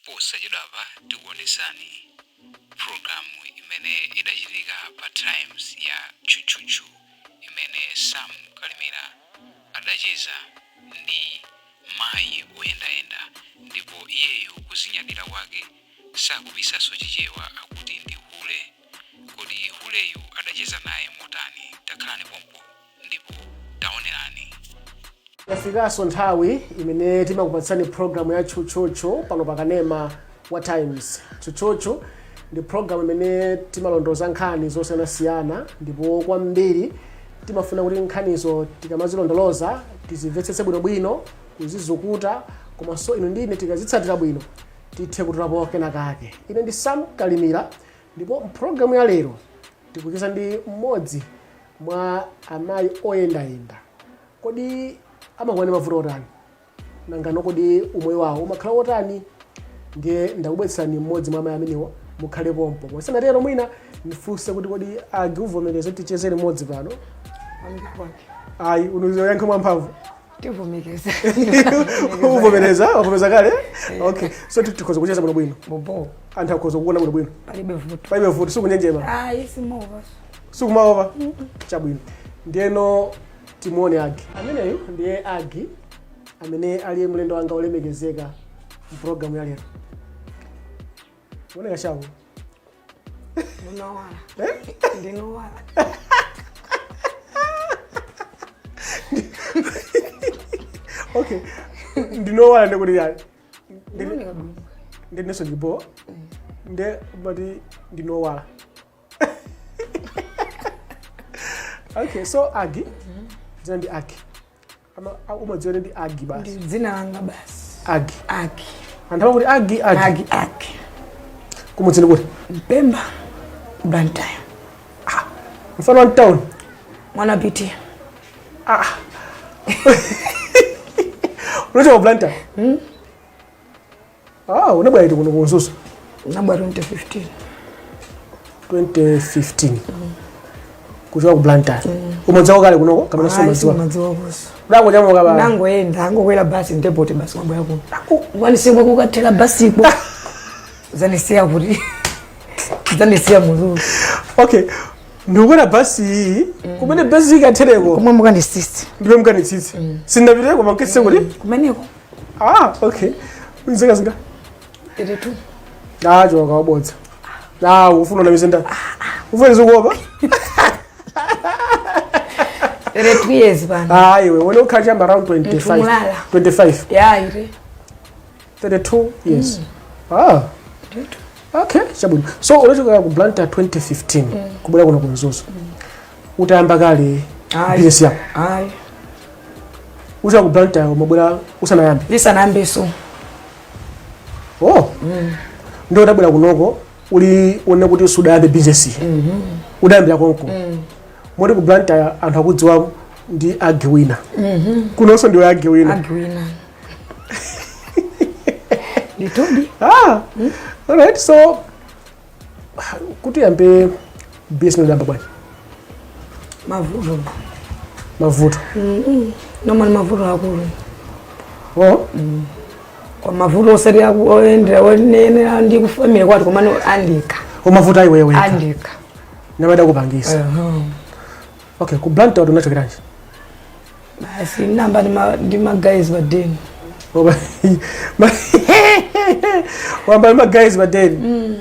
Posachedwapa tikuonesani programu imene idachitika pa Times ya Tchutchutchu imene Sam Kalimira adacheza ndi mayi oyendayenda ndipo iyeyu kuzinyadira kwake sakubisanso Chichewa, akuti ndi hule. Kodi huleyu adacheza naye motani? Takhalani pompo ndipo taonerani. Yafikanso nthawi imene timakupatsani programu ya Tchutchutchu pano pakanema wa Times. Tchutchutchu ndi programu imene timalondoza nkhani zosiyanasiyana, ndipo kwambiri timafuna kuti nkhanizo tikamazilondoloza tizimvetsetse bwinobwino, kuzizukuta, komanso inu ndine tikazitsatira bwino tithe kutolapo kenakake. Ine ndi Sam Kalimira, ndipo mpulogalamu ya lero tikucheza ndi mmodzi mwa amayi oyendayenda. Kodi amakumana ndi mavuto otani? Nangano kodi umoyo wawo umakhala wotani? Ndiye ndakubweretsani mmodzi mwa amayi amenewa, mukhale pompo. Koma sanatero, mwina ndifunse kuti kodi Agi uvomereze ticheze limodzi pano? Ayi, unuyankhe mwamphamvu. Tivomekeza. Uvomereza, wavomereza kale. Okay, so tikhoza kucheza bwinobwino? Bobo. Anthu akhoza kukuona bwinobwino? Palibe vuto. Palibe vuto, sikunjenjema? Ayi, simova. Sikumaopa. Chabwino, ndiyeno timuone Agi ameneyu. Ndiye Agi amene ali mlendo wanga olemekezeka mpulogalamu ya lero. Muoneka shawo. Ndinowala, ndinowala. Okay, ndinowala ndikuti yani? Ndioneka bwino. Ndinenso ndipo nde mati ndinowala. Okay, so Agi, dzina ndi Agi? Umadziwa ndi Agi basi? Ndi dzina langa basi. Agi. Agi. Anthu amakuti Agi, Agi? Agi, Agi. Kumudzi ndi kuti? Mpemba, Blantyre. Mfano wa mtown. Mwana piti. Ah, unachoka ku Blantyre? Ah, unabwera liti kuno ku Mzuzu? Nabwera 2015. 2015 kuchoka ku Blantyre. Umadziwa kale kunoko kapena Ayi, sumadziwa? simadziwa kuso. Udangochamuka ba? Nangoyenda, angokwera basi ndepoti basi wabwera kuno. Wanisimbwa kukathera basiko, zanisiya kuti zanisiya Mzuzu. Okay, ndikukwera basi iyi, kumene basi ikathereko komwe mukandisisi. Ndiwe mkanitsitsi, sindapiteko mankitsitse kuti Kumeneko. Ah, okay. Nzaka zinga? 32. Ah, choka, wabodza. Ah, ufuna unamize ndani? Ufuna zikuopa? 32 years pano. Ah, iwe wene ukhala chamba around 25. Mtumulala. 25. Ya ire. 32 years. Ah, okay, chabwino. So unachoka ku Blantyre 2015 kubwera kuno ku Mzuzu. Utayamba kale Ayi. business yako? Ayi. Uchoka ku Blantyre umabwera usanayambe? Ndisanayambeso. Oh. Ndio utabwera kunoko uli une kuti sudayambe business iyi. Udayambira konko. Moti ku Blantyre anthu akudziwa ndi Agi wina. Kunonso ndiwe Agi wina. Agi wina nditudi. Ah. Alright, so kuti uyambe business udayamba bwanji? Mavuto. Mavuto. Nomwe mavuto akulu. Oh. Kwa mavuto osati oyendera onenera ndi kufamily kwathu, komano andika. Umavuta iwe weka? Andika. Namada kupangisa. Okay, ku Blantyre unachokeranji? Basi namba ndi ma guys padeni. Wamba ma guys padeni.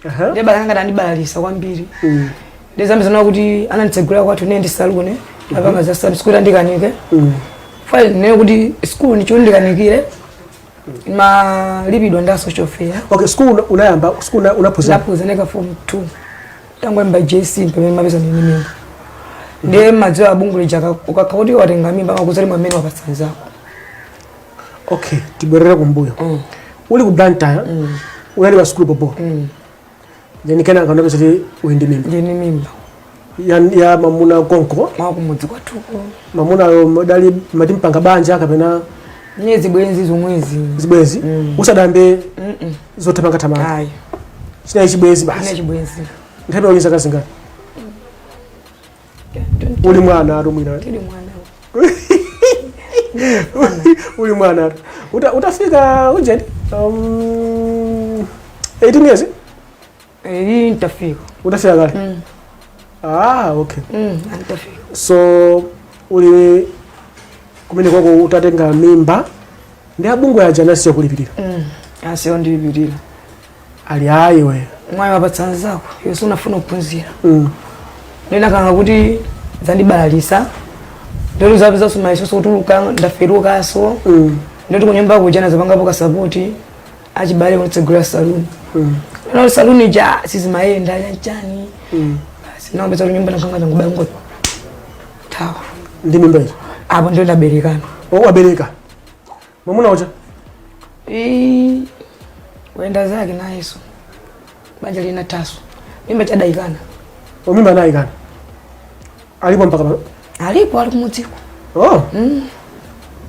Aha. Ndiye bala ngati andibalalisa kwambiri. Ndi zambi zona kuti ananditsegulira kwathu ne ndi saluni apanga za saluni, sikuti andikanike. File ne kuti school ndicho ndikanikire malipidwa ndi a social welfare. Okay, school unayamba school unaphunzira? Ndaphunzira neka form 2, tangoyamba JC pamene mapeza ndini mimba. Ndiye madziwa abungu lija, ukakha kuti watenga mimba amakuzali mwamene wapatsa nzako. Okay, tibwerere kumbuyo. Uli ku Blantyre unali pa school popo, then kenaka unapeza kuti uli ndi mimba? Ndini mimba. Ya mamuna konko? Mwakumudzi kwathuko. Mamunayo dali mati mpanga banja kapena? Nyezi bwenzi zomwezi. Zibwenzi, usadambe zothamanga thamanga? Ayi. Chinali chibwenzi ine basi? Chibwenzi. Nthawi uli zaka zingati? Uli mwana atu mwina? Tili mwana. Uli mwana atu. Utafika ujeni 18 years? Iyi ntafika. Utafika kale? Ah, okay. Antafika. So uli kumene kwako utatenga mimba ndi abungwe aja anasiya kulipirira? Asiya ndilipirira. Ali ayi we. Mwayi wapatsa anzako, iwe sunafuna kuphunzira. Ndinakanga kuti zandibalalisa, ndoti zapeza mayeso kutuluka ndaferukaso. Ndoti kunyumba kuja nazapangapo kasapoti achibale kutsegula saluni. Nalo saluni ja sizimayenda chanchani. Basi naopeza kuti nyumba nakanga ndangubaya ngo thawa. Ndi mimba izo? Apo ndio ndaberekana. Oh, wabereka mwamuna uja? Ii, wenda zake nayeso banja lina taso mimba chadayikana. O, mimba anayikana, alipo mpaka pano? Alipo, ali kumudziko. Oh,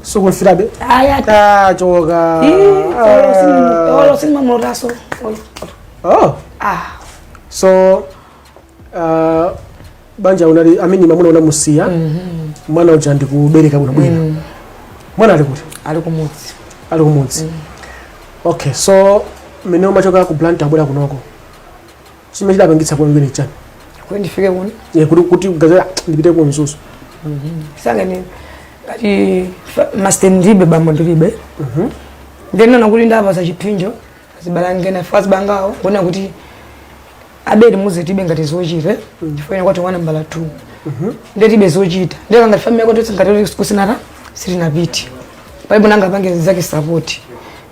sukumfirabe? Aya. Achoka. Olo sindimamulotaso. Oh. Ah. So banja unali amini mamuna unamusiya, mwana uja ndikubereka bwino bwino. Mwana ali kuti? Ali kumudzi. Ali kumudzi. Okay, so mmene umachoka ku Blantyre abwera kunoko, chimene chidapangitsa kwambiri chani? Kuti ndifike kuno? Yeah, kuti gazera ndipite ku Mzuzu. Sanga ni ngati master ndilibe, bambo ndilibe. Ndinona kuti ndapasa chiphinjo azibalangena azibangawo kuona kuti abere muzitibe ngati zochita, chifukwa ine kwati mwana mbala 2 ndetibe zochita, ndeka ngati family kwati ngati kusinata sitinapiti paipo nanga pange zake support.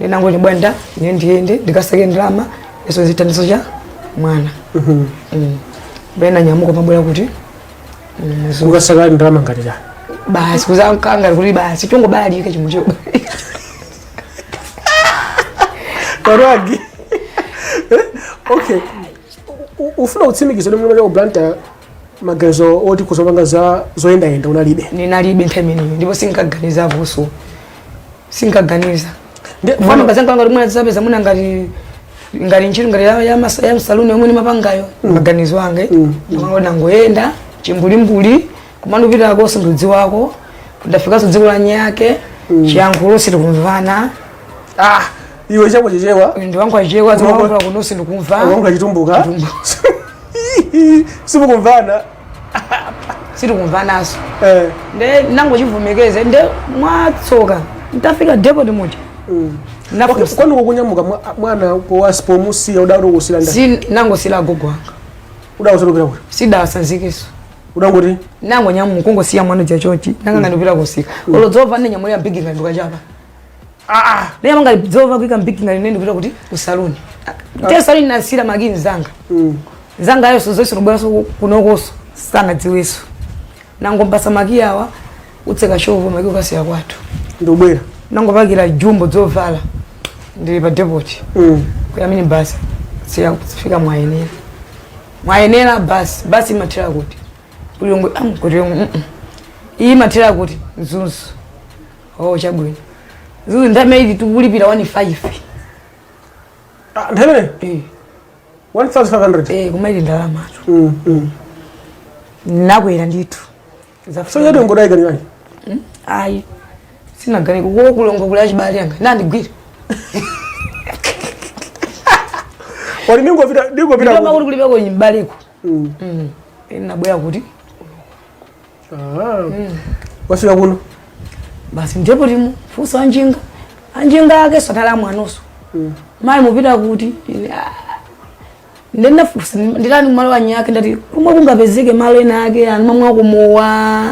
Ndinangoti bwanda ine ndiyende ndikasake ndalama eso zithandizo cha mwana. Bena nyamuka mabwera kuti Mzuzu. Ukasaka ndalama ngati chani? Basi kuzankanga kuti basi tongobalika chimwe cho. Karagi. Okay, ufuna kutsimikiza kuti mmene ku Blantyre maganizo oti kuzopanga za zoyendayenda unalibe? Ninalibe nthawi imeneyo, ndipo sinkaganizaponso, sinkaganiza. Ndi- Mfano ngazanga ngati mwana zapeza mwina ngati ntchito ngati ya msaluni yomwe ndimapangayo, maganizo ange mm. Nangoyenda chimbulimbuli kumandupitako sindidziwako, ndafikanso dziko la nyake, chiyankhulo sitikumvana. Ah, iwe chako Chichewa? Ndiwangu achewa, zimayankhula kuno sindikumva. Wangu achitumbuka. Chitumbuka. Simukumvana. Sitikumvanaso. Eh. Nde nangochivomekeze, nde mwatsoka ntafika depot muja. Okay, Nafunsa. kwanu kukunyamuka mwana wasipomusiya udati ukusila nda? Si nangosila agogo anga. Udawusalupira kuti? Sidawasanzikiso. Udangoti? Nangonyamuka kungosiya mwana chachonchi, nanga ngandipita kusika olo dzova nenyamulira mbigi ngati ndikachapa. Ah. Neyama ngati dzova kuika mbigi ngati nene ndipita kuti kusaluni te saluni nasira makini zanga. Zanga ayo zonse lubweraso kunokoso sanadziweso, nangombasa maki awa, utseka shovo, maki ukasiya kwathu. Ndikubwera. Nangopakira jumbo dzovala, ndili pa depot. Kuyamini basi siya kufika mwayenera, mwayenera basi basi imathera kuti kulilongwe am kulilongwe iyi imathera kuti Mzuzu. Oh, chabwino, Mzuzu ndamene ili tikulipira 15. Ah, nthawi imene? Eh. 1500? Eh, kumaili ndalamatu. Nakwera ndithu. So yati ngodayika ni Ayi, sinagane kuko kulongo kula chibale yanga nandigwira. Wali ningopita ningopita. Ndoma kuti kulipeko nyimbaleko. Nabwera kuti Ah. Wafika kuno. Basi ndipo timu fusa anjinga, anjinga ake sanala mwanonso. Mayi mupita kuti? Ine, "Ah." Ndinafusa ndilani kumalo anyake, ndati kumwe kungapezeke malo ena ake anumamwa kumowa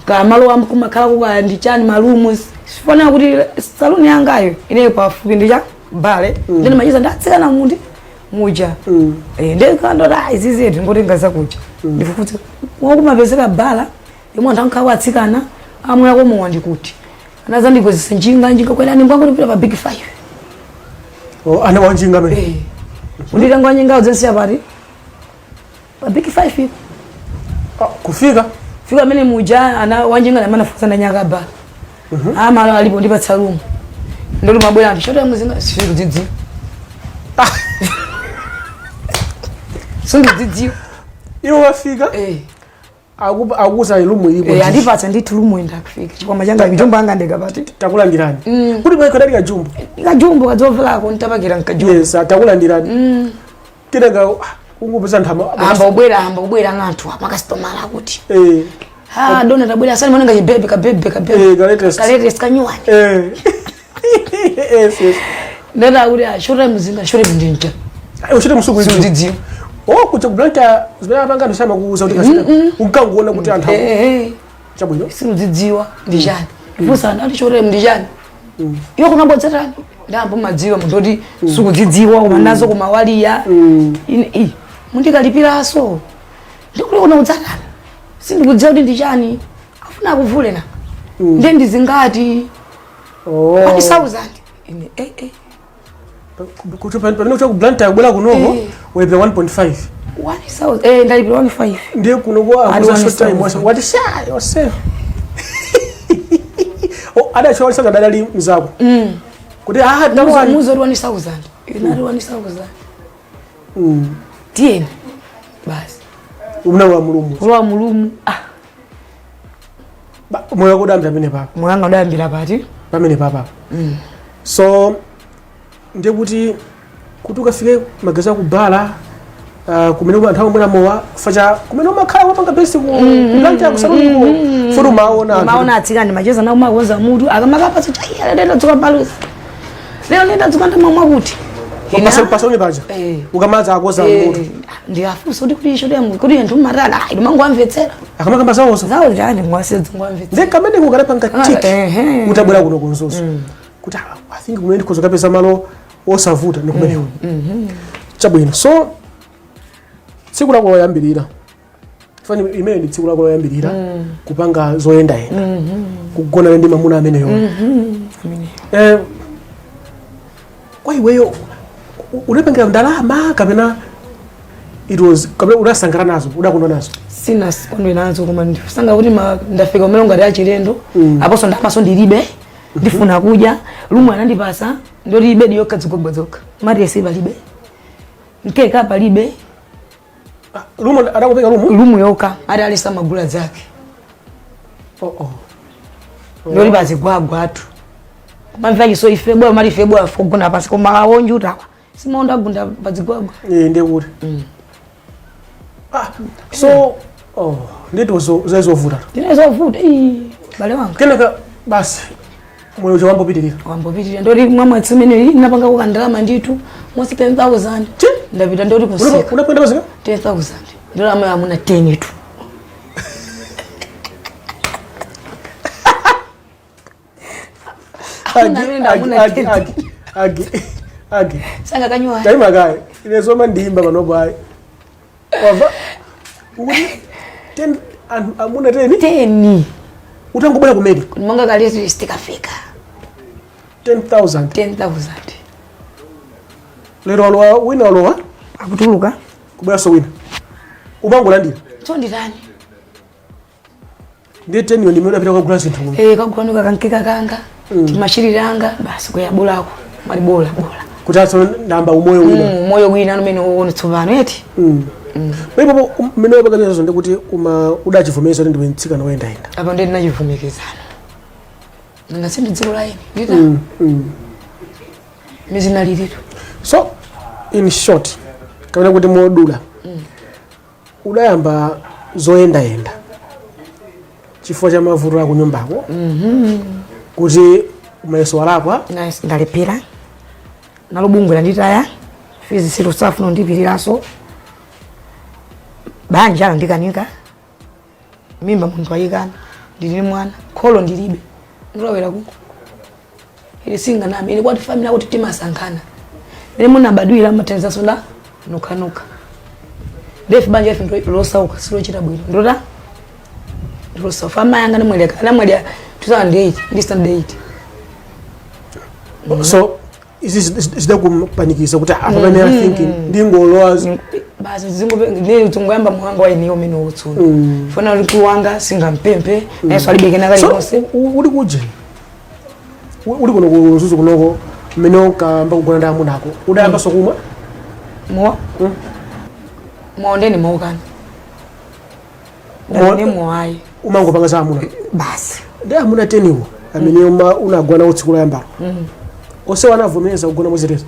ka malo am kumakhala kuka ndi chani malumu, sifanira kuti saluni yangayo ineyo pafupi ndi cha bale ndine machiza ndatsikana mundi muja. Eh, ndikandoti izizetu ngotenga zakuja ndifufutse mwakumapezeka bala imwe anthu ankhawa atsikana amwe akomowa, ndikuti anazandikwezesa njinga, njinga kwerani mbwangu ndipita pa Big Five. Oh, ana wanjinga amene. Eh. Unditenga wanjinga udzensiya pati pa Big Five ipo. Ah, kufika. Fika amene muja ana wanjinga namene afusa ndanyaka bala amalo alipo ndipatsa lumu, ndoti mabwera anthu shota muzinga sikudzidziwa, sindidzidziwa. Iwe wafika. Eh. Akuuza room ilipo. Eh, andipatsa ndithu room, ndakufika chikwama changa, mijombo anga ndikapati. Takulandirani kuti bwe kadali kajumbo. Kajumbo kadzovelako ntapakira nkajumbo. Yes, takulandirani. Kenaka ungupeza anthu Amba ubwera ng'anthu amakasitomala akuti, "Ha, dona, tabwera sani mananga chibebe kabebe kabebe." Eh, ka latest. Ka latest kanyuwani. Eh, yes yes Ndada kuti, "Ah, short time zinga short time ndinja." Uchite msuku izi. Sindidziwa. Oh, kuja ku Blantyre zimene apanga anthu samakuuza kuti kachita unkangoona kuti anthu Chabwino. Simudzidziwa ndi chani, fusa ati short time ndi chani, iwo kunabodza ndambo madziwa munthu kuti sikudzidziwa koma nazo kumawaliya. Ine i mundikalipiranso ndikuti kuna kudzatani, sindikudziwa kuti ndi chani, afuna akuvule na ndiye ndizingati. 1000 ine eh eh. Kuti pamene kucha ku Blantyre kubwera kunoko walipira 1.5. 1000, eh, ndalipira 15. Ndiye kunoko Ali akuza short time. 1,000. Wati sha yourself. Oh, adachowa sasa dadali mzako kuti ah, tawani. Muzo uri 1000, ine ari 1000. Tiyeni basi. Umnawa mulumu. Kulowa mu room, ah. Moyo wako udayambira pamene papa? Mwanga udayambira pati? Pamene papa. So ndiye kuti ukafike magazi akubala, kumene anthu amamwera mowa facha, kumene umakhala wapanga best ku Blantyre kusaloniko futi umaona anthu. Maona atsikana ndimacheza nawo, makonza mutu akamakapatsa chaiya, lero ndadzuka balusi, lero ndadzuka ndamamwa kuti. Pasaloni paja. Eh. Ukamadza akoza mutu. Ndiafusa kuti isho lemu kuti anthu mmatala, ayi, ndimangowamvetsera. Akamakamba zawozo. Zawo chani ngwasedzi ngwamvetsera. Ndiye kamene kukalapanga Ah, tik ehe. utabwera kuno ku Mzuzu kuti, ah, I think kumene ndikhoza kapeza malo osavuta ndi kumeneko. Chabwino, so tsiku lako loyambirira fani imene ndi tsiku lako loyambirira kupanga zoyendayenda, kugonana ndi mamuna ameneyo, kwa iweyo unapangira ndalama kapena it was kapena unasangana nazo, udakondwa nazo? Sinakondwe nazo, koma ndisanga kuti ndafika umene ngati achilendo. Aponso ndamaso ndilibe, ndifuna kudya. Room anandipasa ndoti bedi yokha, zigwagwa zokha, mattress palibe, mkeka palibe. Ah, room adakupeka room? Room yokha, ati alisa magula zake. Oh. Ndoti pazigwagwa atu kumamva chiso ife bwa mali ife bwa fogona pasi, koma awonji utawa simaonda agunda pazigwagwa. Eh, ndiye kuti ah, so oh, nditi zaizovuta. Ndinazovuta ii, bale wanga. Kenaka basi moyo uja wambopitirira. Wambopitirira, ndoti mwamwetsi imene napanga kukandalama ndithu mosi 10,000. Chi? Ndapita ndoti kusika. Unapenda mazika? 10,000, ndalama yamuna 10 tu. Agi, Amuna agi, amuna agi, 10. Agi, agi, agi. Sanga kanywa. Taima kaye, ine zoma ndiyimba panopo ayi. Wamva ukuti 10, anthu amuna 10? 10. Utangobwera kumene. Monga kalezi tikafika. 10,000. 10,000. Lero alowa wina, alowa. Akutuluka. Kubweranso wina, umangolandira. So nditani? Ndiye 10 yo ndimene udapita kukagula zinthu kuno. Eh, kagulanuka kankeka kanga, timashirira basi, kuyabulako mali bola bola. Kuti atso ndamba umoyo wina. Moyo wina umene uone tsopano eti. Paipopo mmene wapakanizazo ndikuti uma udachivomereza kuti ndiwe mtsikana woyendayenda. Apo ndi ndinachivomekezana, nanga sindi dziko la ine ndita mizinaliritu. So in short, kapena kuti modula, udayamba zoyendayenda chifukwa cha mavuto akunyumbako, kuti umayeso walakwa. Nice, ndalipira nalo bungwe landitaya, fees silusafuna ndipiriranso, banja landikanika, mimba munthu ayikana, ndili mwana, kholo ndilibe, ndilowera kuko ili singanami ili kwati family akuti timasankhana mene munabadwira amatenzaso la nokhanokha. Ndefe banja ife ndo losauka, silochita bwino, ndota ndilosauka. Amayi anga namwalira, anamwalira 2008, ndi standard 8. So izi zidakupanikiza kuti apa pamene I'm thinking ndingolowa. Basi, zingoyamba mwanga wa ineyo umene utsuna funa kuti mkulu wanga singampemphe nayenso alibe kena So kalikonse. Uli kuje uli kuno ku Mzuzu kunoko, mmene unkayamba kugona ndi amunako, udayambanso kumwa? Mowa, mowa ndeni maukana. Ndine mwayi. Umangopanga za amuna. Basi. Ndi amuna 10 wo amene unagona nawo tsiku loyambalo, onsewo anavomereza kugona moziteteza?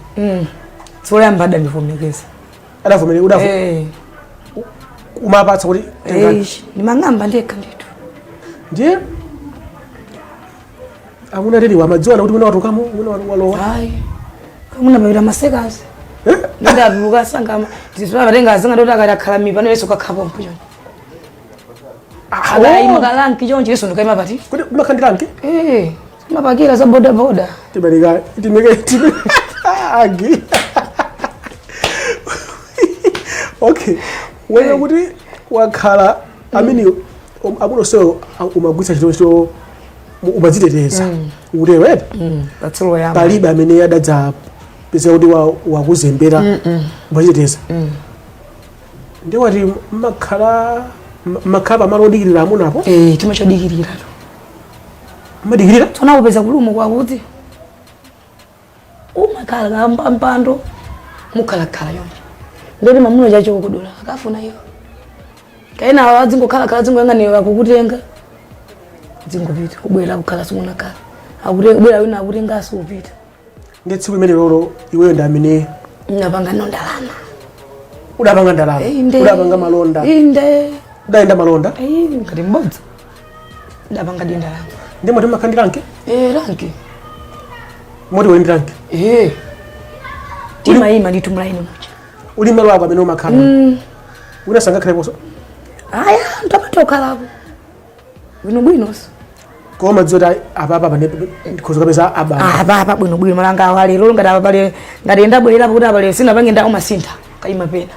Tsiku loyamba adandivomekeza. Adavomereza? Eh. Umapatsa kuti tengani? Eish, ndimang'amba ndekha ndithu. Ndiye amuna 10 wo amadziwana kuti mwina watulukamo, mwina walowa? Hayi, kamuna papita masekazi. Eh? Ndatuluka sangama tizimatenga azanga ndoti akati akhala mipano, yesu kakhapompo choncho. Akayima Oh. kalanki choncho, yesu ndikaima pati. Kuti umakhandiranke? Eh, mapakira za boda boda. Tibereka timeke time agi. Okay, wena kuti wakhala amene amuna onsewo umagwiritsa ntchito, umadziteteza, ukutero eti? Patsiku loyamba. Palibe amene adadza pezeka kuti wakuzembera? Umadziteteza. Ndiye wati mmakhala pamalo odikirira amunapo? Eh, timachodikirira tu. Mmadikirira? Tsono kupeza kulumu kwakuti umakhala kamba mpando, mukhalakhala yonje, ndoti mamuno chacho kudola akafuna iyo kaena adzingokhalakhala, dzingoyang'anira, akukutenga, dzingopita, kubwera kukhala simunakhala, akubwera wina, akutenganso, kupita. Ndi tsiku limene lolo iweyo ndi amene Napanga no ndalama. Udapanga ndalama? Inde. Udapanga malonda? Inde. Udayenda malonda? Ayi, ngati mbodzi ndapanga di ndalama. Ndi moti makhandiranke? Eh, ranki. Moti uli ndi ranki? Eh, timayima ndithu mulaini muja. Uli malo ako amene umakhala, wina sangakhaleponso? Aya, anthu amatokhalako bwinobwinonso. Koma madziwa kuti apapa pane ndikhoza kapeza abambo? Apa apa bwinobwino, malanga awa lero ngati apa pale, ngati ndabwererapo kuti apa lero sinapange ndawo, masintha kayima pena.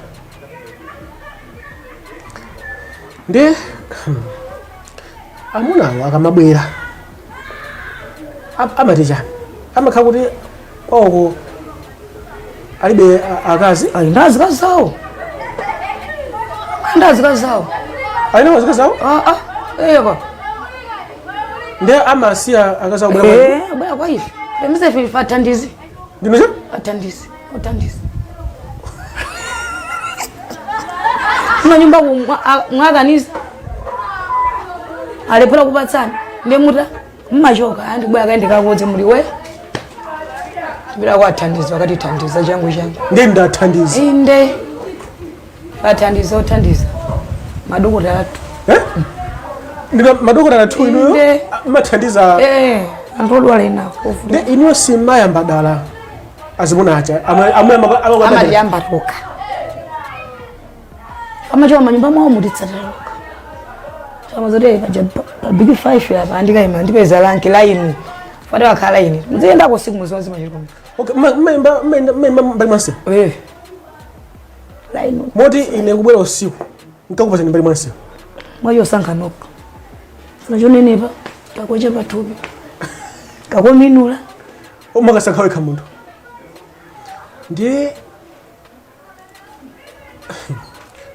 Ndi amunawo akamabwera amati chani? Amakhala kuti kwawoko alibe akazi? Ayi, ndi azikazi zawo, ndi azikazi zawo. Alina azikazi awo? Ah ah, eyo. Ndi amasiya akazi awo bwera kwa Eh, bwera kwa ife, pemize ife athandizi. Ndinocha? Athandizi, othandizi manyumba mwakaniza, alephera kupatsani, ndi muta mmachoka andibwera kaende kakodze muli we tipita kwa athandizi, wakatithandiza changu changu. Ndi ndathandiza? Inde, athandiza, othandiza, madokotala athu. Eh? Ndina madokotala athu inuyo? Inde. Mathandiza? Eh, anthu odwala enawo. Ndi inuyo simayamba dala azimuna aja Amatiyamba toka, amachoka manyumba mwawo, mutitsatira toka. Amazoti paja pa Big Five apa andikayima ndipeza lanki line, fati wakhala line, muziyendako siku muziwazi machiko. Okay, mmayimba mbali mwanse? Eh, line. Moti ine kubwera usiku nkakupazani mbali mwanse? Mwachosankha nokha, funa chonenepa, kakoche pathupi, kakominula. Umakasankha wekha munthu. Ndiye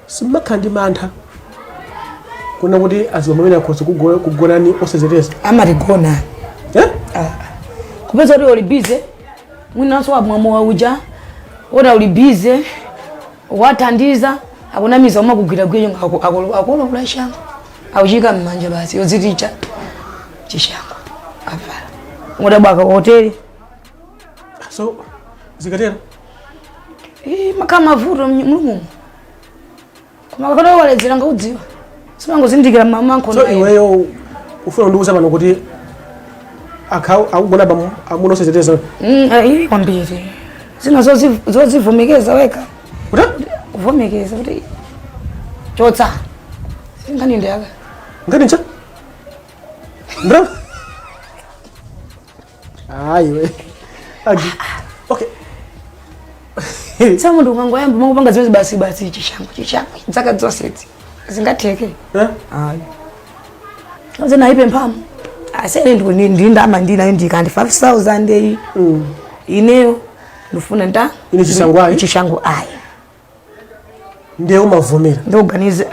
simmakhala ndi mantha kuna kuti azibambo amene akhoza kugonani osaziteteza? Amatigona. Eh? Kupeza kuti uli busy, mwinanso wamwamowa uja ota uli busy wathandiza, akunamiza, umakugwiragwira, akolola shango, akuchika mmanja basi, yodziticha chishango avala ngodabwaka hoteli. So zikatero? Makhala mavuto mlumumu, koma kakana waledzera ngaudziwa, simangozindikira mamankhona. So iweyo ufuna kundiuza pano kuti akugona pa amuna osaziteteza? Ili kwambiri zina zozivomekeza weka. Kuti? Kuvomekeza kuti chotsa sinkhani ndiyaka. Ngati ncha ndra ayiwe agi, okay. Tsa munthu ukangoyamba mangopanga zimene basi basi, chishango chishango zaka zonse idzi zingatheke? Eh? Ayi, aze naipe mphamu asene ndindama ndinayo ndikandi 5000 eyi. Ineyo ndifuna nta Ine chishango ayi? Chishango ayi. Ndiye umavomera? Ndioganize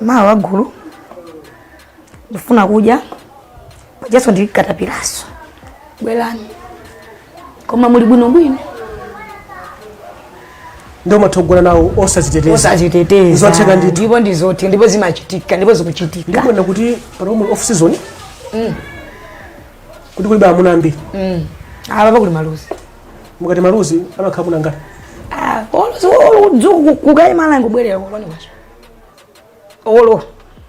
mawa gulu ndifuna kudya pajaso ndikatapilaso, bwerani koma muli bwinobwino. Ndi umatha kugona nawo osaziteteza? Osaziteteza. Zotheka ndithu. Ndipo ndizotheka, ndipo zimachitika, ndipo zikuchitika. Ndikuona kuti pano muli off season, kuti kulibe amuna ambiri. Apa pakuli maluzi. Mukati maluzi, amakhala amuna ngati? Ah, olo kukayimala ngubwerera koloni kwacho olo.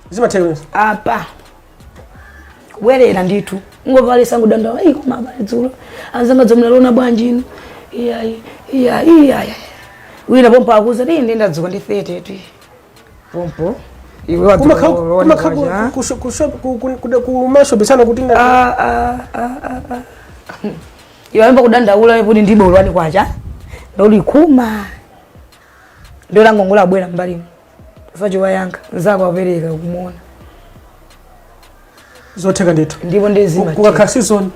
Zimatheka izo? Apa kubwerera ndithu, ungovalesa ngudanda, ayi, koma abale dzulo anzanga dzomna lona bwanji ino, iyayi, iyayi, iyayi, wina pompo akuza ti ndi ndadzuka ndi 30 ti pompo iwe wadzuka lona Kumakhala kwacha. kumashopesana kuti Ah, ah, ah, ah, ah. Iwe ayamba kudandaula kuti ndibe ulwani kwacha ndoli khuma ndio langongola abwera mbalimo sacho wayankha nzako apereka kumuona. Zotheka ndithu. Ndipo ndizima. Kukakhala season?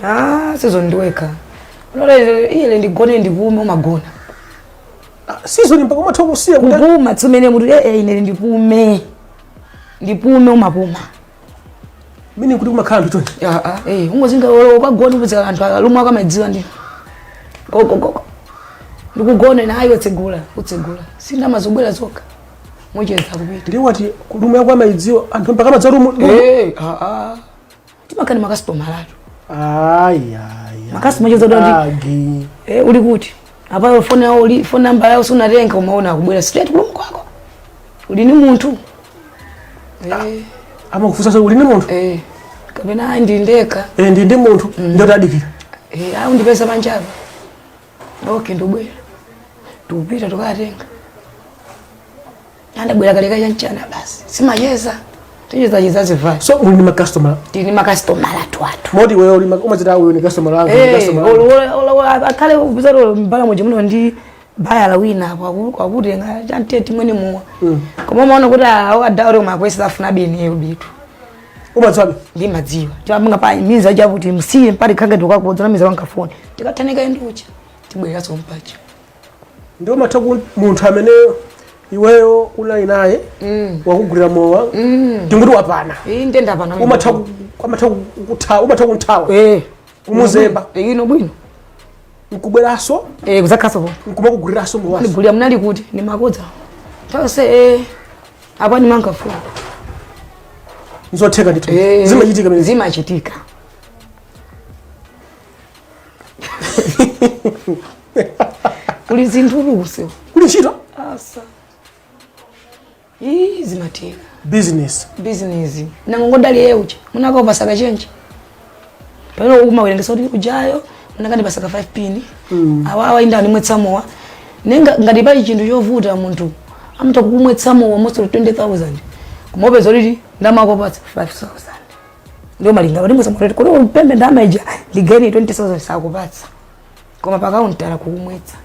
Ah, season ndiwekha unola ile ndigone, ndipume, umagona. Ah, season mpaka umatha kusiya kuti Kupuma tsumene muti eh, ine ndipume, ndipume, umapuma. Mini kuti kumakhala anthu chonchi? Ah, ah, eh, ungozinga ukagona upezeka anthu alumwe akamadziwa ndi gogogogo ndikugona nayo tsegula utsegula sindamazobwera zokha mucheza kupita. Ndi wati room yako amayidziwa anthu, mpaka amadza room? Eh, ah, ah, timakhala makasitomala atu. Aya. Makasitoma cheza kuti agi. Eh, uli kuti apayo phone yawo uli phone number yawo sunatenga, umaona akubwera straight ku room kwako, uli ni munthu, eh. Amakufunsa uli ndi munthu? Eh, kapena ayi, ndi ndekha. Eh, ndi munthu, ndoti adikira. Eh, awu ndipeza panjapa, okay, ndibwera, tikupita tukatenga, andabwera kaleka chanchana basi, simacheza, ticheza cheza zivayo. So uli ndi makastomala? Tini makasitomala athu athu. Moti iweyo uli umadziti uyu ni customer langa, ni customer langa. Akhale kupizalo mbala moja muno ndi bayala wina apo akutenga chanteti mwene muwa, koma umaona kuti awo adaure makwesi afuna beni bitu. Umadziwabe? Ndimadziwa timapanga pa minza chakuti msiye mpati khange tikakodza miza wankafoni tikathanika nducha tibwereranso mpacha. Ndi umatha munthu amene iweyo unali naye wakugulira mowa, ndinguti wapana? Inde, ndapana. Umatha kunthawa? Eh. Kumuzemba? Ino bwino. Nkubweranso? Eh, kuzakhaso po. Nkumakuguliraso mowaso? Ndigulira, munali kuti ndimakodza tonse, eh, apa ndimankafoni. Nzotheka ndithu? Zimachitika mene? Zimachitika. Kuli zinthu luso. Kuli ntchito. Asa, ii, zimatheka. Business. Business nangongodali yeucha munakaupasaka chenji pamene umawerengesa kuti ujayo munakandipasaka 5 pin, awawa inda ndimwetsa mowa nenga ngati pali chinthu chovuta, munthu amata kukumwetsa mowa most of 20,000, koma upeza kuti ndamakopatsa 5000, ndio malinga kuti mwetsa mowa kuti upembe ndamaija ndigeni 20,000 sakupatsa, koma pakauntala kukumwetsa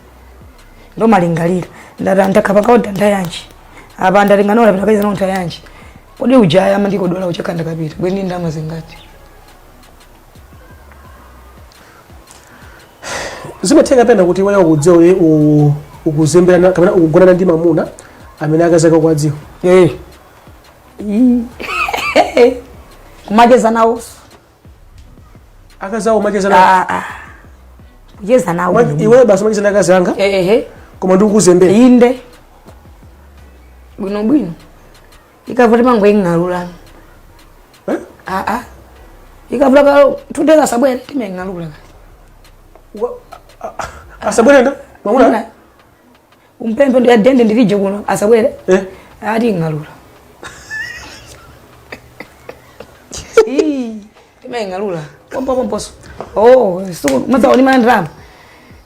ndo malingalira ndati ndakha pakaunta ndayanji apa ndatinganola pita kaiza nonta yanji kodi ujaya ama ndikodola uchaka ndakapita bweni ndama zingati. Zimatheka pena kuti iweyo ukudziwa kuti ukuzemberana kapena ukugonana ndi mamuna amene akazake kwadziwa? Eh. Kumacheza nawo. Akazawo umacheza nawo? Ah, ah. Kucheza nawo. Iweyo basi umacheza ndi akazi anga? Ehe. Koma ndikukuzembera? Inde, bwino bwino, ikavuta mango ing'alulana. Eh? Ah, ah. Ikavuta ka 2 days asabwere, timeng'alula. Asabwere mamuna? Umpempe ndi adende ndilije kuno asabwere. Eh. Ati ing'alula. Ii, timaing'alula pompo pomposo, oh, siku madzaoni mandrama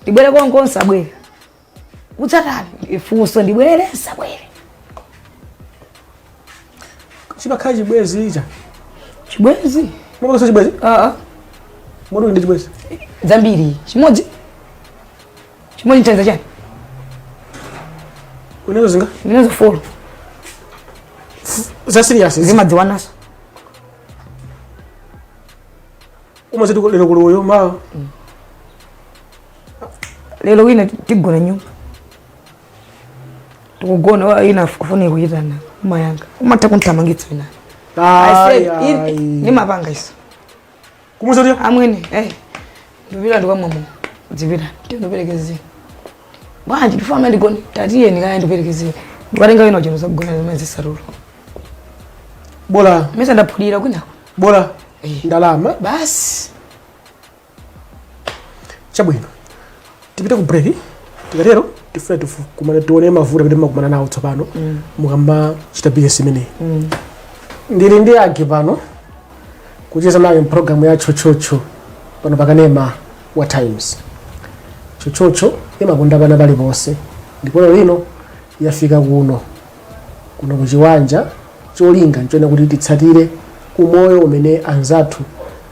ndibwere konko nsabwere kutsatani ifunso ndibwere nsabwere. Chimakhala chibwezi icha? Chibwezi. Mumakosa chibwezi? Aa. Moti ndi chibwezi? Zambiri, chimodzi chimodzi nthanza chani. Unezo zinga? Ndinazo four. Za serious? Zimadziwanaso. Umaziti lero kuli uyo ma Lero wina tigona nyumba tikugona ina foni kuchitana umayanga umatha kunthamangitsa wina. I said, nimapanga iso. Kumuza kuti Amwene, eh, ndipita ndikwamwamo dzipita tindoperekezeni. Bwanji ndifuna amene ndigone, tatiyeni kaya ndiperekezere. Ndikatenga wina uja ndizagona zimene zisatulo. Bola. Mesa ndaphulira kwinako. Bola. Eh. Ndalama. Basi. Chabwino, tipite ku break. Tikatero tifuna tikumane, tione mavuto amene mumakumana nawo tsopano mukamachita business imeneyi. Ndili ndi Agi pano kucheza naye mpulogalamu ya Tchotchotcho pano pakanema wa Times. Tchotchotcho imakonda pana paliponse, ndipo lero lino yafika kuno kuno kuchiwanja. Cholinga nchone kuti titsatire umoyo umene anzathu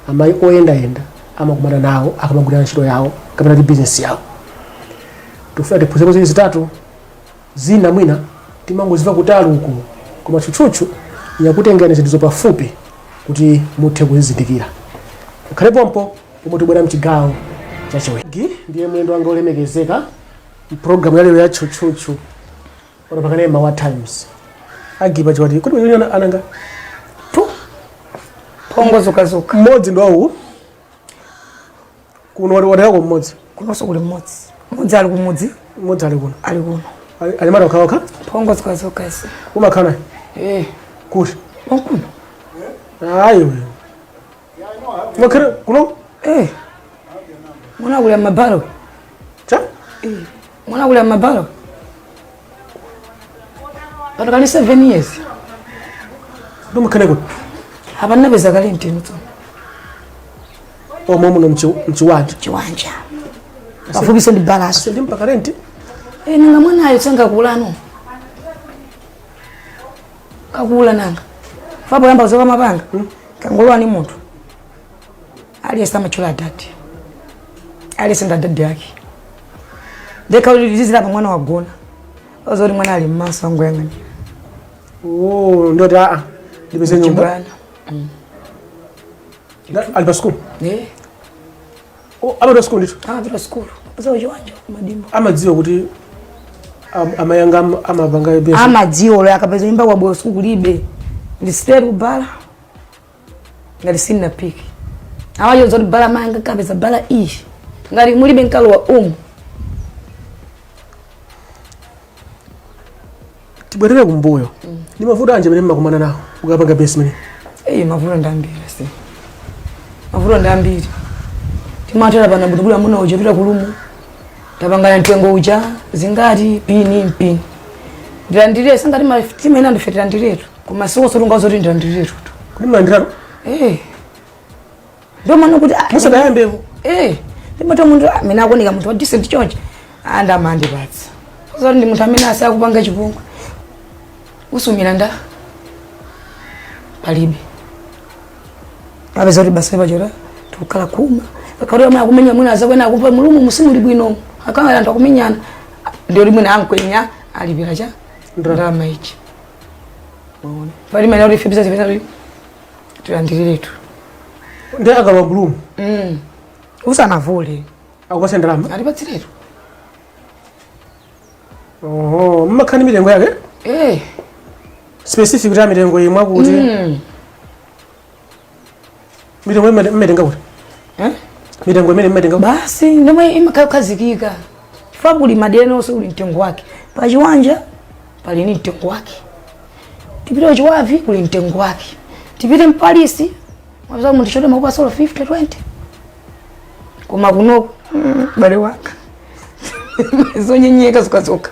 amayi oyendayenda amakumana nawo akamagwira ntchito yawo kapena ti business yawo. Tikufuna tiphunzeko zili zitatu zina, mwina timangoziva kutali uko, koma Tchutchutchu yakutengani zinthu pafupi kuti muthe kuzizindikira. Mukhale pompo pomwe tibwera mchigawo chachiwiri. Ndiye mlendo wanga olemekezeka mpulogalamu yalero ya Tchutchutchu pano pakanema wa Times, Agipa Chiwati. Kuti mwenye ananga? Tu. Phongo zokazoka. Mmodzi ndi wawu kuno, wati waterako mmodzi? Kunonso kuli mmodzi. Mmodzi ali kumudzi. Mmodzi ali kuno? Ali kuno. Alimata okhaokha? Phongo zokazoka isi. Umakhala naye? Eh. Kuti? Konkuno. Ayi, umakhala kuno? Eh. Mwana kuli mabalo. Cha? Eh. Mwana kuli mabalo. Pano kali 7 years. Ndi umakhala kuti? Apa ndinapeza kale mtino tsono. Omwe muno mchiwanja? Chiwanja. Pafupiso ndi balaso. Ndi mpaka renti? Eh, nanga mwanayo tsanga kulano. Kakula nanga. Fapo yamba zoka mapanga. Kangolowa ni munthu. Aliyese amachula dadi. Aliyese nda dadi yake. Ndeka ulizira pa mwana wagona. Ozori mwana ali mmaso angoyang'anira. Oh, ndoti aa, ndipeze nyumba. Chibwana. Ali pa school? Eh, Oh, amapita school ndithu? Amapita school. Za chiwanja kumadimbo. Amadziwa kuti amayanga amapanga business? Amadziwa lo akapeza nyumba kwa bwa school kulibe. Ndi straight kubala. Ngati sina piki. Awayo zoti bala manga kapeza bala iyi. Ngati mulibe nkalo wa umu. Tibwerere kumbuyo, ndi mavuto anji amene mmakumana nawo ukapanga business imene? Eh, mavuto ndambiri si. Mavuto ndambiri. Timatera pana budubula muno uja pita kulumu. Tapangana mtengo uja zingati pini mpini. Ndilandire sangati ma timena ndifetera ndiretu. Koma siko sotunga zoti ndilandiretu. Kuti mlandirano? Eh. Ndio maana kuti ah, Musadayambepo? Eh, ndimati munthu amene akuoneka munthu wa decent chonchi andamandipatsa. Zoti ndi munthu amene asakupanga chipongwe. Usumira nda palibe. Apeza kuti basi pachota tikukhala khuma. Akati amwe akumenya mwina azakwena akupa mulumu musimuli bwino. Akanga anthu akumenyana. Ndio limwina ankwenya alipira cha ndalama ichi. Waona. Pali mene kuti fipisa zipesa kuti tilandiriretu. Ndi akalowa bulumu? Usanavule. Akupatsa ndalama? Alipatsiretu. Oho, mmakhala ndi mitengo yake? Eh. Specific kuti mitengo imwe kuti mitengo mmetenga kuti? Eh? Mitengo imene mmetenga kuti? Basi ndimwe imakhazikika. Chifukwa kuli madeni onse kuli mtengo wake. Pa chiwanja pali ni mtengo wake. Tipite kuchiwavi kuli mtengo wake. Tipite mpalisi mwapeza munthu chote makupa solo 50 20. Koma kuno bale wanga. Zonyenyeka zikazoka.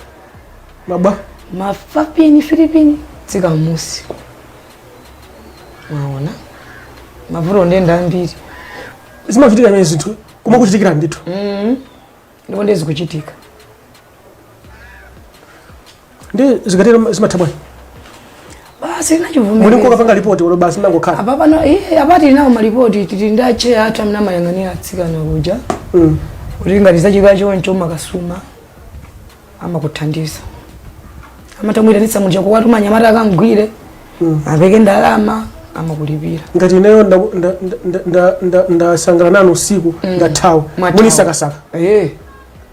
Mabwa. Mafapini filipini tsika musi. Mwaona? Mavuto ndenda ambiri. Zimachitika imene zinthu kumakuchitikira ndithu? Ndipo ndiye zikuchitika. Ndi zikatero zimatha bwanji? Basi Muli nachivumira. nkokapanga ripoti ulo basi mangokhala? Apa pano eh apati nawo malipoti tili ndi acheya athu amene amayang'anira atsikana kuja. Kuti ngati zachika choncho makasuma amakuthandiza. Amatamwiranitsa muja kuwatuma anyamata akamgwire. Apeke ndalama amakulipira. Ngati ineyo ndasangala nanu usiku, ndathawa, Mwathawa. munisakasaka, Eh.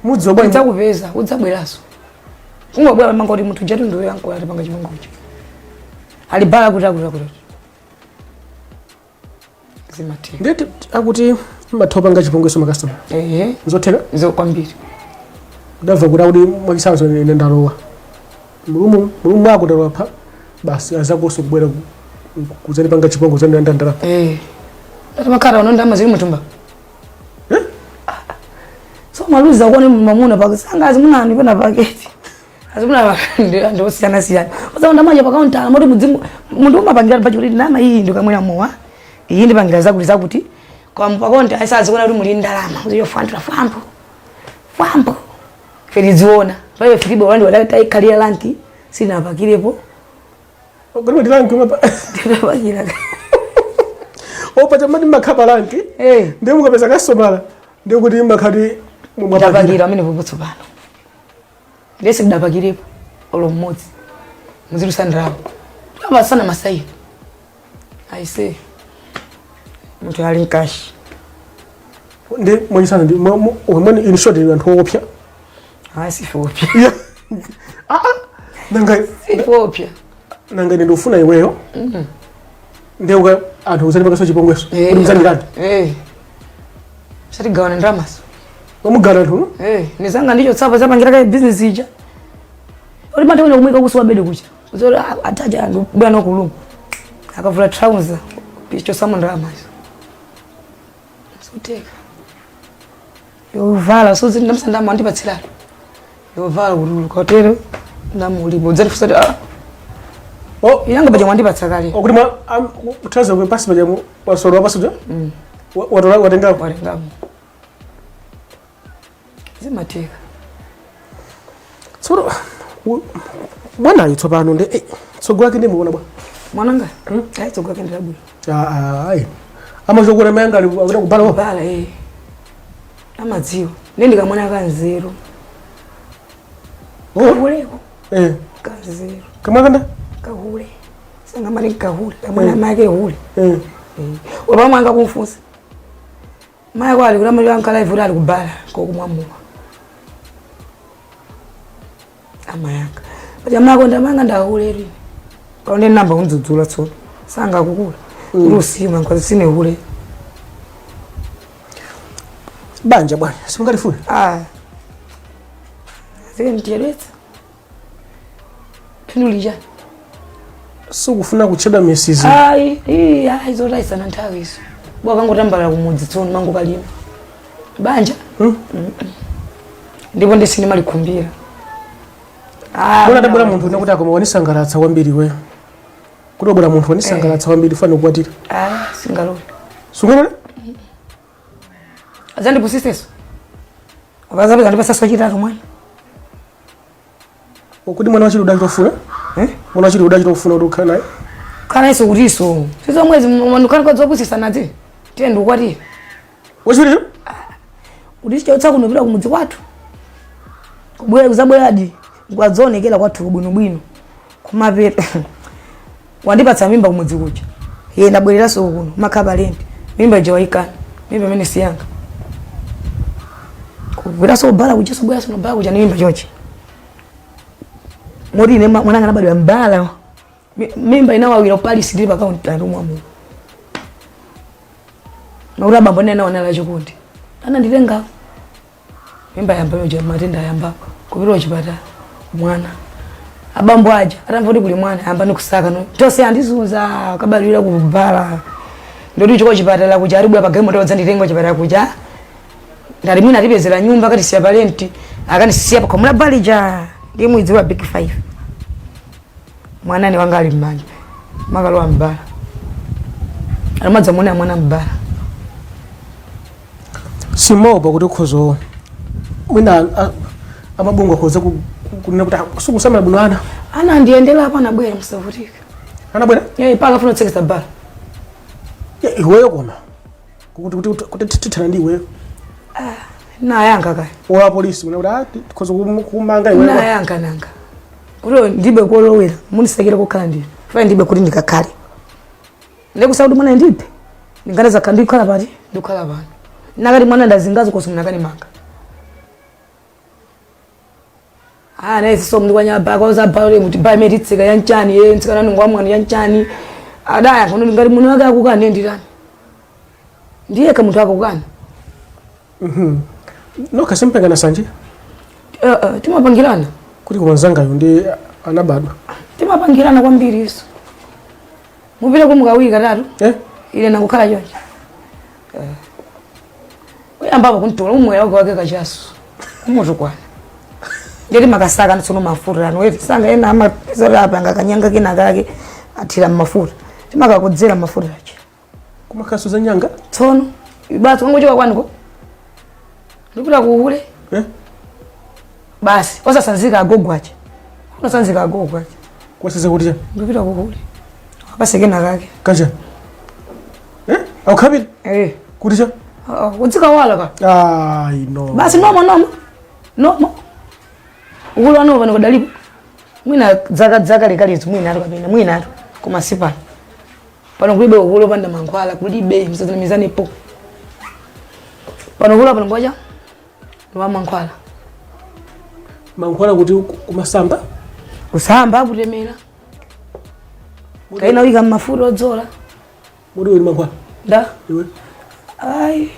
mudziwa bwanji? Udzakupeza, udzabweranso. Kungobwera manga kuti munthu jatu ndiwe yankola atipanga chipangocho. Alibala kuti akuti akuti. Zimatheka. Ndeti akuti mmatha kupanga chipongweso makastoma? Eh. Nzotheka? Nzo kwambiri. Ndamva kuti akuti mwachisanzo ine ndalowa mu room mwako, ndalowa pha, basi, azakonso kubwera kudzandipanga chipongwe, kudzandilanda ndalama. Eh, ati makhala uno ndalama zili mutumba. Eh? So maluza kuone mamuna pake sanga azimuna ani pena paketi azimuna ndiosiyana siyana uzaona manje pakaunta moti mudzimu munthu umapangira pachi kuti ndalama iyi ndikamwera mowa, iyi ndipangira zakuti zakuti, koma pakaunta asaziona kuti muli ndalama uziyo fwantura fwambo fwambo feriziona pale filibe wandi wadataikhalira rank sinapakirepo. Kodi mati rank umapa Ndinapakira. Opa chamati makhapa rank? Eh. Ndiye mukapeza kastomala ndiye kuti makhati mwapakira. Ndapakira amene popo tsopano ndese ndidapakirepo olo mmodzi muzilusandirapo amasana masaini aise munthu ali mkashi. Ndi mwachisana ndi mwani, in short, anthu owopsa. Ayi, sifopya. Yeah. Ah, ah. Nanga Sifopya. Nanga ine ndikufuna iweyo, ndiye uka anthu uzandipakaso chipongweso kuti muzandilanda. Eh, satigawana ndalamaso. Wamugana anthu. Eh, nizanga ndicho tsapa zapangira kaye business ija uli mate uno kumwika kusuwa bedi kucha uzori ataja bwana no kulungu akavula trouser picho samu ndalama izo suteka yovala suzi ndamsandama andipatsirana yovala kululu kotero ndamulipo udzatifusa kuti ah. Oh. Inanga paja mwandipatsa kale. Okuti mwa kuthaza kwe pasi paja wasolo pasi ja watola watenga. Walengamo zimateka. Tsono mwanayu tsopano ndi tsogolo lake ndimuona bwa? Mwananga ayi, tsogolo lake ndilabwino. Ah, ah, ayi, amazokura mayanga ali akuda kubala. Bala, eh, amadziwa ndi ndikamwana kanzeru. Oh. Kahuleko. Eh. Kanzeru. Kamwana kanda? Kahule sangamati kahule kamwana make hule. Eh. Wapamwe anga kumfunsa mayi ako ali kuti amati ankala ivuti ali kubala kokumwamuwa amayanga paja mako ndamanga ndahule lini kaonde namba kundzudzula tsono sanga kukula kuti usima nkwazi sine hule. Banja bwana simungalifune? Ah, zike ndiyedetsa phindu Sikufuna kutchedwa misizi? Ayi, iyi ayi, zotayisana nthawi izo bwakangotambala kumudzi tsono mango kalima banja. Ndipo ndisinimalikhumbira. Bona tabwera munthu unakuti akoma wanisangalatsa kwambiri iweyo, kuti wabwera munthu wanisangalatsa kwambiri, fana kukwatira. Ah, singalole. Sungalole? Azandipusiseso akazapeza ndipasaso chitatu mwana. Kuti mwana wachili udachita kufuna? Eh? Mwana wachili udachita kufuna kuti ukhale naye? Kana iso kutiso sizomwezi mandukhala zopusisa nadzi tiye ndikukwatira. Wachiwiricho? Kuti chichautsa kuno pita kumudzi kwathu kubwera kuzabweradi kwadzoonekera kwathu bwinobwino kumapeta wandipatsa mimba kumudzi kuja ye ndabwereranso kuno makhala lendi mimba ija waikana, mimba imene siyanga kubweranso kubala kuja sobweranso nobala kuja ni mimba chonchi moti ine mwananga anabadwa mbala. Mimba inawawira ku Paris ndili pa kaunta mwamu makuti abambo nene naonera chikondi ananditenga mimba yamba yoja matenda yamba kupita kuchipatala mwana abambo aja atamva kuti kuli mwana ayamba nikusaka no tonse andizunza kabalwira kubala ndoti chiko chipatala kuja aribwa pagalimoto wadzanditenga kuchipatala kuja ndali mwina atipezera nyumba akatisiya pa rent akanisiya pakhomula balija ndi mwidzi wa Big Five mwanani wanga ali mmanja makalowa mbala alimadza muone mwana mbala. Simopa kuti ukhozo mwina amabungwe akhoza kunena kuti "Ah, sikusamala bwino ana"? Ana andiyendera apo anabwera musavutika. Anabwera? Yayi paka afuna kutsekesa bala. Ya, iweyo koma kuti tithana ndi iweyo. Nayankha kaya. Ola polisi kuna kuti ah, tikhoza kumanga iweyo. Nayankha nanga kuti ndibe kolowera munisekere kukhala ndine fai ndibe kuti ndikakhale ndikusa kuti mwana ndiphe ndinganeza ndikhala pati ndikukhala pano nakati mwana ndazingazo kosi munakanimanga. Ah, naye siso mndu kwanya baka oza bale kuti ba imene titsika yanchani ye ntsika nanu ngwamwani yanchani adaya kono ngati muno wake akukane nditani ndiye ka munthu akukana. Nokha simpengana sanje. Timapangirana. Kuti koma mzangayo ndi anabadwa. Timapangirana kwambiri iso. Mupita kumukawiri katatu. Eh? Ile nakukhala choncho. Kuyamba kuntola umwera wake wake kachasu. Umutukwana. Ndeti makasaka tsono mafuta anu eti sanga ena amapeza apanga kanyanga kena kake athira mafuta. Timakakudzera mafuta acho. Kumakhaso za nyanga? Tsono basi wangochoka kwanuko. Ndipita kuule. Eh? Basi osasanzika agogo ache. Unasanzika agogo ache. Kwasese kuti cha? Ndipita kuule. Apasekena kake. Kacha. Eh? Akukhabira? Eh. Kuti cha? Udzikawala ka. Ai no. Basi nomo nomo. Nomo. Ukulu wanu pano kudalipo. Mwina dzaka dzaka lekalezo mwina atu kapena mwina atu koma si pano. Pano kulibe ukulu opanda mankhwala kulibe msazanamizanepo. Pano ukulu pano ngoja wa mankhwala. Mankhwala kuti kumasamba? Kusamba kutemera. Kaina wika mafuta odzola. Mudi uli mankhwala? Da. Iwe. Ai.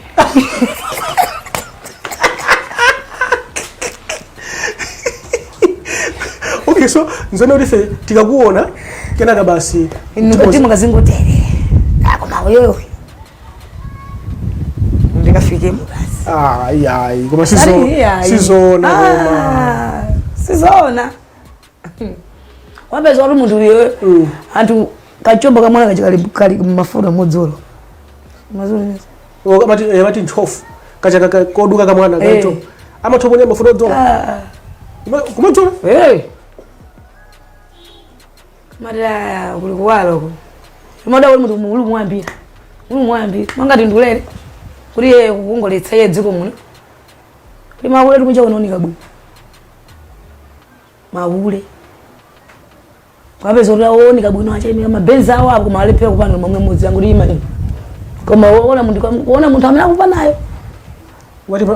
Okay, so nzone kuti ife tikakuona kenaka basi Inu mukazingotere. Akoma uyoyo. Ndikafikemo basi. Ai ai, koma Ai, ai. sizona koma. Ah, sizona. Wapeza kuti munthu uyo anthu kachombo kamwana kachi kali kali mafuta modzolo. Mazulu. Amati amati ntchofu. Kacha koduka kamwana Eh. kacho. Amathoponya mafuta odzola. Ah. Kumadzola? Hey. Mara kuli kuwala uko. Mada uli munthu mulu mwambira. Mulu mwambira. Mangati ndulere. Kuti iye kukongoletsa iye dziko muno. Kuti maule tikunja kunooneka bwino. Maule. Kwapeza kuti aoneka bwino achayimira mabenzi awo apo koma alephera kupanda mamwe mudzi angu kuti ima ino. Koma uona munthu uona munthu amene akupanayo. Wati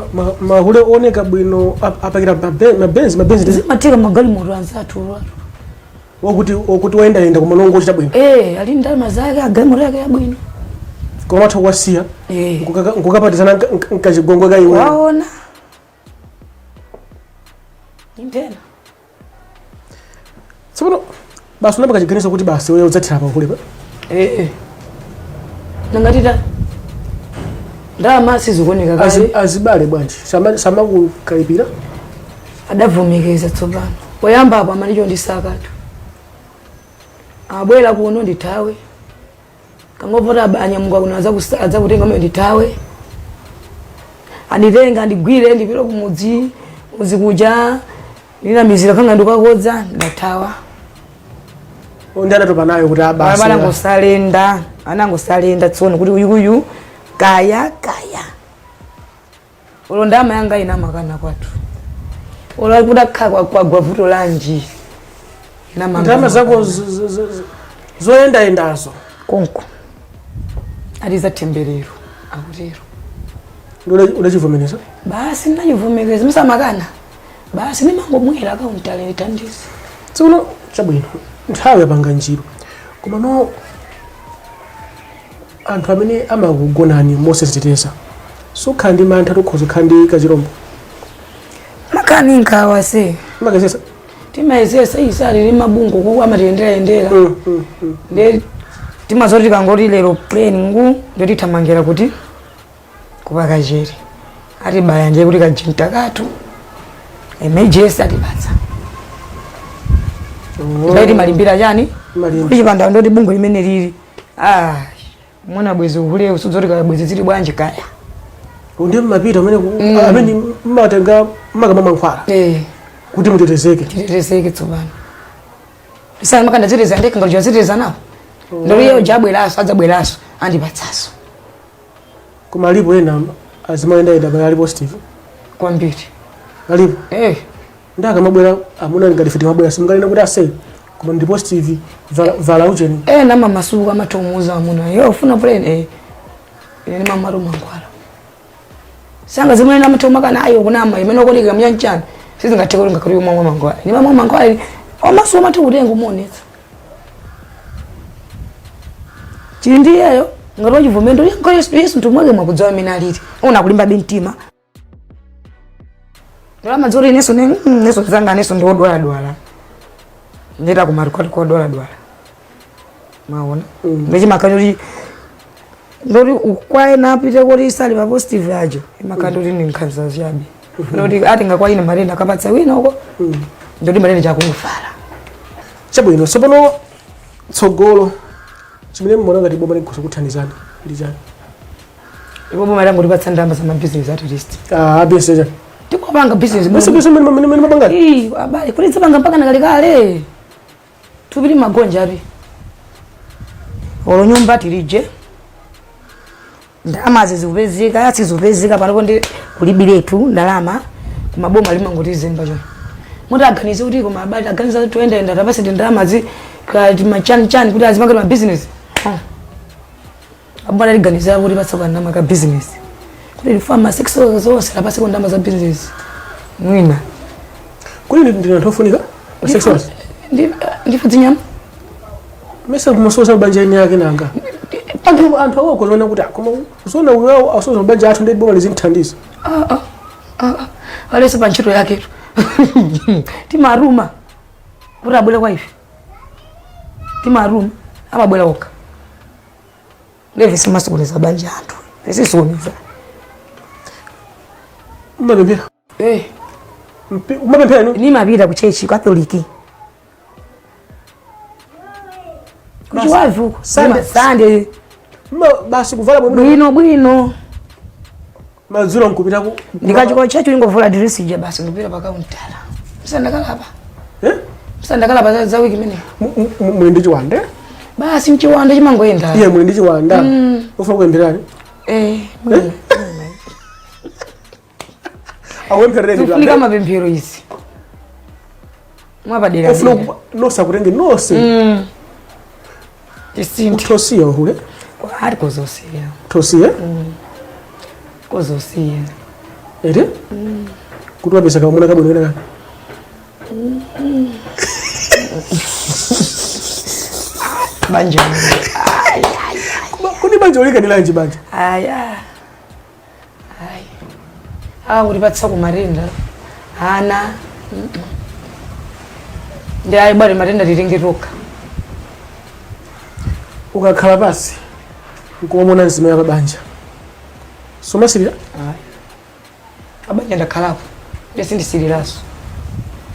mahule oneka bwino apakira mabenzi mabenzi Zimatheka magalimoto anzathu. Wokuti wokuti wayendayenda koma nongo ochita bwino. Eh, ali ndalama zake agalimoto yake yabwino. Koma atha kuwasiya. Eh. Nkukapatizana nkachigongwe ka iwe. Waona. Intena. Tsopano basi unapanga chiganizo kuti basi wewe udzathira pa uhule pa. Eh. Nangatita. Ndalama sizikuoneka kale. Azibale bwanji. Samakukalipira. Adavomekeza tsopano. Poyamba apo amalicho ndisakatu. Abwera kuno ndithawe. Kangopota anyamuka kuno adzakutenga mwe ndithawe. Anditenga andigwire ndipite kumudzi uzikuja ndinamizira kanga ndikakodza ndathawa. Ndi anatopa nayo kuti abasi. Anangosalenda, anangosalenda tsono kuti uyu uyu kaya kaya. Ulo ndama yanga ina makana kwathu. Ulo kudakha kwa gwavuto lanji. Ndama zako zoyendayendazo. Konko. Aliza temberero akutero. Udachivomereza? Basi ndinachivomereza musamakana. Basi nimangomwera akauntale ndithandize. Tsono chabwino nthawi yapanga njiro. Koma no anthu amene amakugonani mosadziteteza sukhala ndi mantha tukhoza kukhala ndi kachirombo. Makani nkhawa se. Makazesa. Timayezesa isali mabungo kuku amatiyendera-yendera. Ndi timazoti kangoti lero plane ngu ndio tithamangira kuti kupakachere. Atibaya nje kuti kajinta kathu. Emergency atipatsa. Ndati malimbira chani? Malimbi. Chipanda ndoti bungo limene lili. Ah, mwana bwezi uhule usudzoti kaya bwezi zili bwanji kaya. Ndiye mmapita amene amene mmatenga mmakama mankhwala. Eh. Kuti mutetezeke. Titetezeke tsopano. Isana makanda ziteteza ndekha ngati ziteteza nawo. Ndoli iyo jabweraso adzabweraso andipatsaso. Koma alipo ena azimayendayenda bali ali positive. Kwambiri. Alipo. Eh. Ndaka mabwera amuna ngati fiti mabwera simunganena kuti ase koma ndi positive vala ucheni. Eh nama masuku amatomuza amuna. Yo ufuna plane eh. Ine ni mama mankhwala. Sanga zimene namatoma kana ayo kunama imene okoleka mnyanchana. Sizingatheka kuti ngakhale umwe mankhwala. Ni mama mankhwala omasuku amati kutenga umuonetsa. Chili ndiyeyo ngati wachivomendo yanko Yesu Yesu mtu mwake mwakudzawa amene alili. Ona kulimba bintima. Ndalama zoti ineso neso zanga neso ndi odwaladwala, ndeta kumatukati kodwaladwala, maona? Ndechimakhala kuti ndoti ukwaye napite kuti isali pa positive ajo, imakhala ndoti ndi nkhanza chabe, ndoti atenga kwa ine matenda akapatsa wina uko, ndoti matenda chakungufala. Chabwino, tsopano tsogolo chimene mmaona ngati boma likhoza kuthandizani ndi chani? Ipo boma langotipatsa ndalama za mabizinesi at least. Ah, business chani? Tikupanga business. Bese bese mene mene mene mapangani. Ii, abale, kuti dzapanga mpaka nakalekale, tupili magonja api, olo nyumba tilije, ndalama zikupezeka sizikupezeka panopo, ndi kulibiretu ndalama kumaboma limangotizemba cho muti aganize kuti koma abale aganiza kuti toyendayenda tapasete ndalama zi kati machani chani kuti azipanga ma business. Abwana liganizira kuti paseko ndalama ka business kuti lifama sex zonse lapaseko ndalama za business mwina. Kodi ndi anthu ofunika pa sex workers? Ndife dzinyama. Mesa kumasoza banja eni yake nanga. Anthu awo kuzoona kuti koma kuzoona uyo asoza banja athu ndi boma lizimthandiza. Ah, ah, ah, alese pa ntchito yaketu timaruma kuti abwere kwa ife, timaruma, amabwera okha. Ndeve simasokoneza banja anthu, sisokoneza. Umapemphera? Eh. Umapemphera inu? Nimapita ku church Catholic kuchiwavi uko. Sunday. Sunday. Basi kuvala bwino. Bwino bwino. Madzulo nkupita ku Ndikachoka church ingovula dress ija basi, ndipita pa kauntala, msandakalapa. Eh? Msandakalapa za wiki imeneyo. Muli ndi chiwanda? Basi, mchiwanda chimangoyenda. Iye muli ndi chiwanda. Ufuna kupempherani? Eh. Eh? Akupempherereni? Zikufunika mapemphero izi mwapadera. Ufuna nonse akutenge nonse. Tisinthe. Utosiya uhule? Ali kozosiya. Tosiya? Kozosiya. Ere kuti wapeza kamuna kabwino kena kani? Banja. Kodi banja ulikanilanji banja? Aya, ayi, akutipatsa kumatenda ana ndi ayi bwati matenda titenge tokha. Ukakhala pasi nkuomona mzimayi pa banja somasirira? Ayi, abanja ndakhalapo, ndisindisiriraso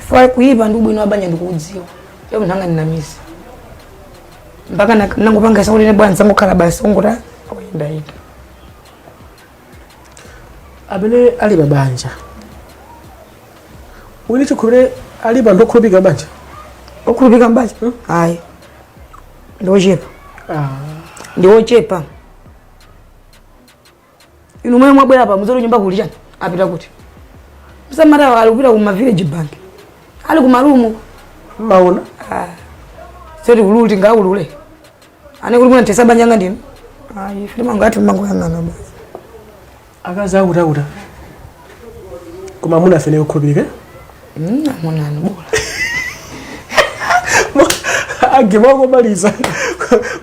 fa kuyipa ndi ubwino wabanja ndikuudziwa yo munthu anganinamize mpaka nangopanga sakuti ine bwana zangokhala basi ungota kuyendayenda. Amene ali pa banja wini chikhulupirire alipo anthu okhulupirika banja? Okhulupirika mbanja? Ayi, ndiochepa. Ah. Ndiochepa. Inu mwe mwabwera pa muzoti nyumba kuli chani, apita kuti msamatawa ali kupita kuma village bank, ali kumalumu. Mmaona? Soti ululu tingaulule ane kuti munatesa banja nga ndinu? Ayi, ife timangati mangoyang'ana basi. Akazi akutakuta koma amuna afene okhulupirika. Amunani bola. Agema akomaliza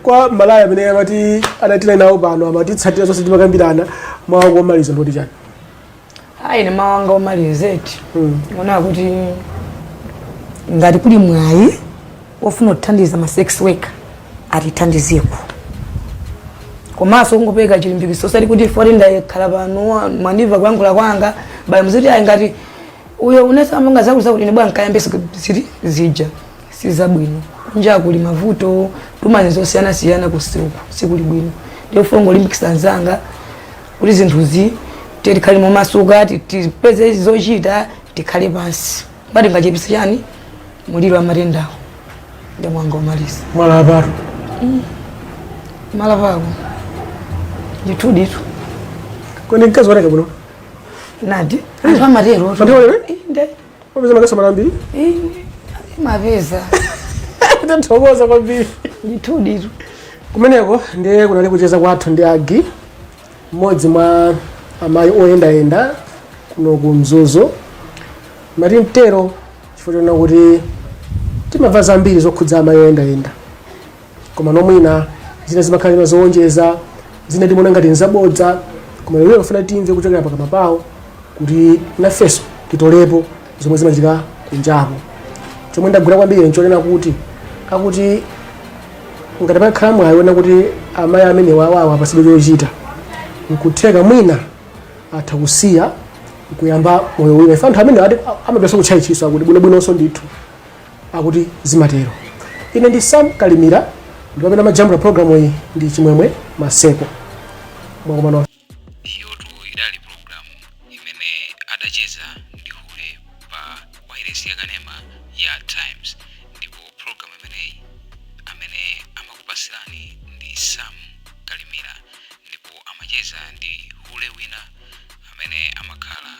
kwa malaya amene amati adatina nawo pano, amatitsatira zonse timakambirana, mawu akomaliza ndoti chani? Ayi, ne mawanga omalizeti ona kuti ngati kuli mwayi wofuna kuthandiza ma sex worker atithandizeko, komanso kungopereka chilimbikiso, osati kuti foti ndakhala pano mwandimva kuyankhula kwanga bali muziti ayi, ngati uyo unesambanga zakuti zakuti ine bwana nkayambeso ziti zija sizabwino. Kunja kuli mavuto tumani zosiyanasiyana, kusiku sikuli bwino. Ndiyofuna ngolimbikisa anzanga kuti zinthuzi tikhale momasuka, tipeze zochita, tikhale pansi ngati ngachepesa chani muliro wa matendawo. Ndi mwanga omaliza. Mwalapatu. Malapako ndithuditu. Kodi mkazi wanake bwino? Nadi anthu amatero. Anthu amatero? Inde. Wapeza makastomala ambiri? Imapeza. Tathokoza kwambiri. Ndithuditu. Kumeneko ndiye kunali kucheza kwathu ndi Agi, mmodzi mwa amayi oyendayenda kuno ku Mzuzu. Mati mtero chifukwa chonena kuti timamva zambiri zokhudza amayi oyendayenda, koma nomwina zina zimakhala zina zowonjeza, zina timaona ngati nzabodza, koma lero tifuna timve kuchokera pakamwa pawo kuti nafenso Titolepo zomwe zimachitika kunjako. Chomwe ndagwira kwambiri nchonena kuti kakuti ngati pakhala mwayi wena kuti amayi amene wawawa apasidwe chochita, nkutheka mwina atha kusiya nkuyamba moyo wina. Ife anthu amene ati amapesa kutchalitchiso akuti bwinobwinonso ndithu akuti zimatero. Ine ndi Sam Kalimira, ndipo amene amajambula programu iyi ndi Chimwemwe Maseko. Mwakomano. Iyotu idali programu imene adacheza ndi hule pa wailesi yakanema ya Times, ndipo programu imeneyi amene amakupasirani ndi Sam Kalimira, ndipo amacheza ndi hule wina amene amakhala